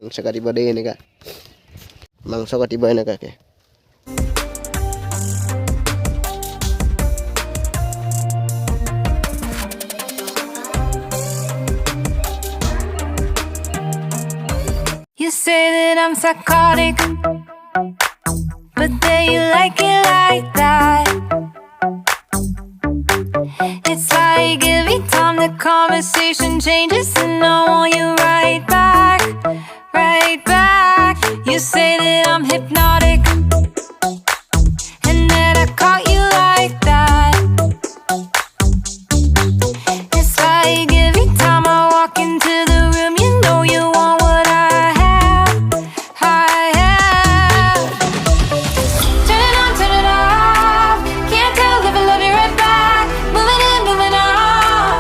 মাংস কাটিব দেই এনেকুৱা, মাংস কাটিব এনেকুৱাকৈ। You say that I'm psychotic, but then you like it like that. It's like every time the conversation changes, and I want you right back, right back. You say that I'm hypnotic, and that I caught you like that. It's like every time I walk into the room, you know you want what I have. I have. Turn it on, turn it off. Can't tell if I love you right back. Moving in, moving on.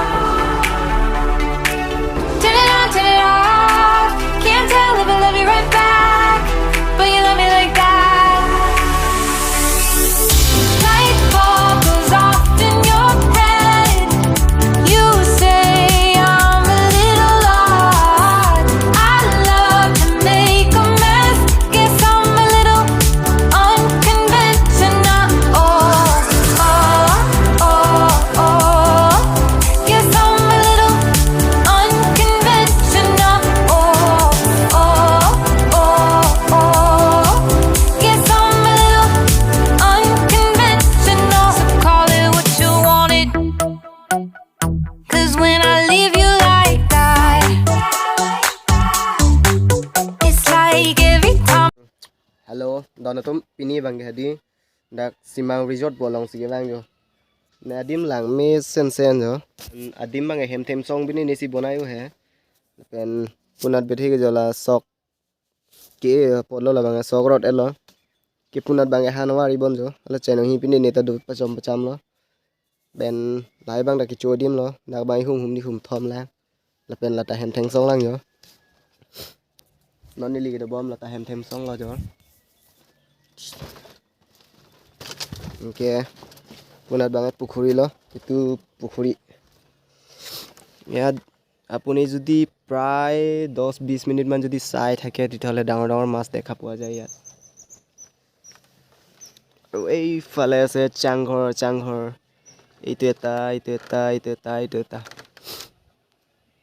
Turn it on, turn it off. Can't tell if I love you right back. But you love me like that. Light bulb goes off in your head. You say I'm a little odd. I love to make a mess. Guess I'm a little unconventional. Oh, oh, oh, oh. Guess I'm a little unconventional. Oh, oh, oh, oh. Guess I'm a little unconventional. So call it what you want it. 'Cause when I leave you like that, it's like every time. Hello, donatum pini bang hadi dak simang resort bolong sige bang jo. Ne adim lang me sen sen jo. Adim bang hem them song bini nisi bonayo he. Pen punat bethi ge jola sok ke podlo la bang sok rot elo. Ke punat bang hanwari bon jo. Ala cheno hi pini neta du pachom pacham lo. Ben lai bang dak ki chodim lo. Dak bang hum hum ni hum thom la. La pen la ta hem theng song lang jo. Non ni li ge bom la ta hem them song lo jo. Okay, punat banget পুখুৰী ল, এইটো পুখুৰী। ইয়াত আপুনি যদি প্ৰায় 10-20 মিনিটমান যদি চাই থাকে, তেতিয়াহ'লে ডাঙৰ ডাঙৰ মাছ দেখা পোৱা যায় ইয়াত। আৰু এইফালে আছে চাংঘৰ, চাংঘৰ এইটো এটা, এইটো এটা, এইটো এটা, এইটো এটা,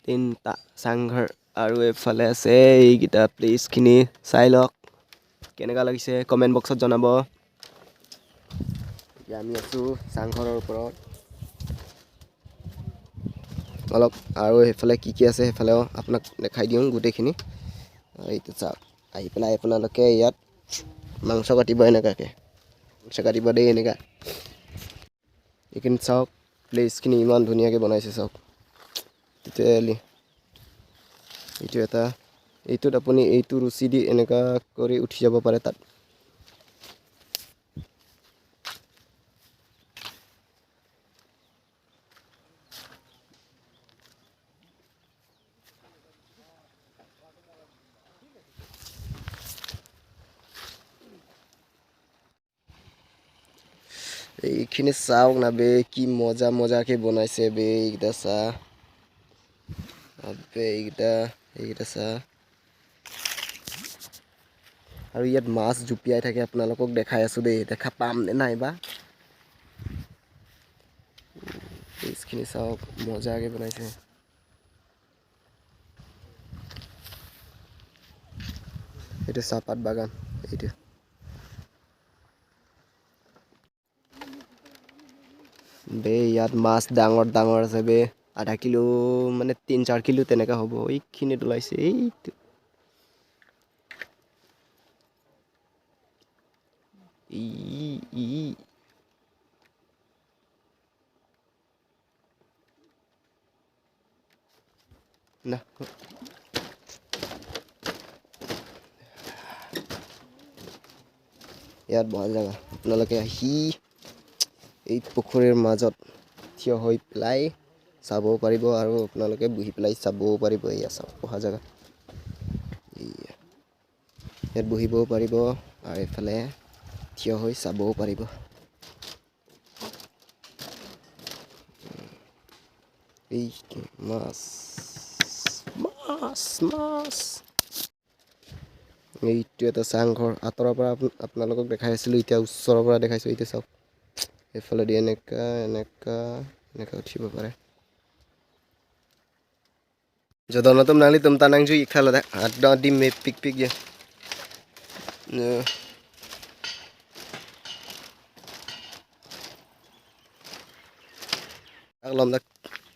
তিনিটা চাংঘৰ। আৰু এইফালে আছে এইকেইটা। প্লেচখিনি চাই লওক, কেনেকুৱা লাগিছে কমেণ্ট বক্সত জনাব। এতিয়া আমি আছোঁ চাংঘৰৰ ওপৰত অলপ, আৰু সেইফালে কি কি আছে সেইফালেও আপোনাক দেখাই দিওঁ গোটেইখিনি। এইটো চাওক, আহি পেলাই আপোনালোকে ইয়াত মাংস কাটিব এনেকুৱাকৈ, মাংস কাটিব দেই এনেকুৱা। এইখিনি চাওক, প্লেচখিনি ইমান ধুনীয়াকৈ বনাইছে, চাওক। তেতিয়াহ'লে এইটো এটা, এইটোত আপুনি এইটো ৰছী দি এনেকুৱা কৰি উঠি যাব পাৰে তাত। এইখিনি চাওক না বে, কি মজা মজাকে বনাইছে বে। এইকেইটা চাহ বে, এইকেইটা, এইকেইটা চাহ। আৰু ইয়াত মাছ জুপিয়াই থাকে, আপোনালোকক দেখাই আছোঁ দেই, দেখা পাম নে নাইবা। এইখিনি চাওক, মজাকে বনাইছে। এইটো চাহপাত বাগান এইটো। বে ইয়াত মাছ ডাঙৰ ডাঙৰ আছে বে, আধা কিলো মানে 3-4 কিলো তেনেকুৱা হ'ব। এইখিনিত ওলাইছে এইটো। ই না, ইয়াত বহা জেগা, আপোনালোকে আহি এই পুখুৰীৰ মাজত থিয় হৈ পেলাই চাবও পাৰিব আৰু আপোনালোকে বহি পেলাই চাবও পাৰিব। এয়া চাওক বহা জেগা, এয়া ইয়াত বহিবও পাৰিব আৰু এইফালে থিয় হৈ চাবও পাৰিব। এই মাছ, মাছ, মাছ। এইটো এটা চাংঘৰ, আঁতৰৰ পৰা আপোনালোকক দেখাই আছিলোঁ, এতিয়া ওচৰৰ পৰা দেখাইছোঁ। এইটো চাওক, এইফালেদি এনেকা এনেকা এনেকা উঠিব পাৰে। Jodon tum nang li tum tanang ju ikha la da dim me pik pik je. Lom da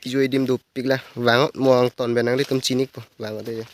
kijoi dim du pik la wangot muang ton benang li tum chinik po wangot je.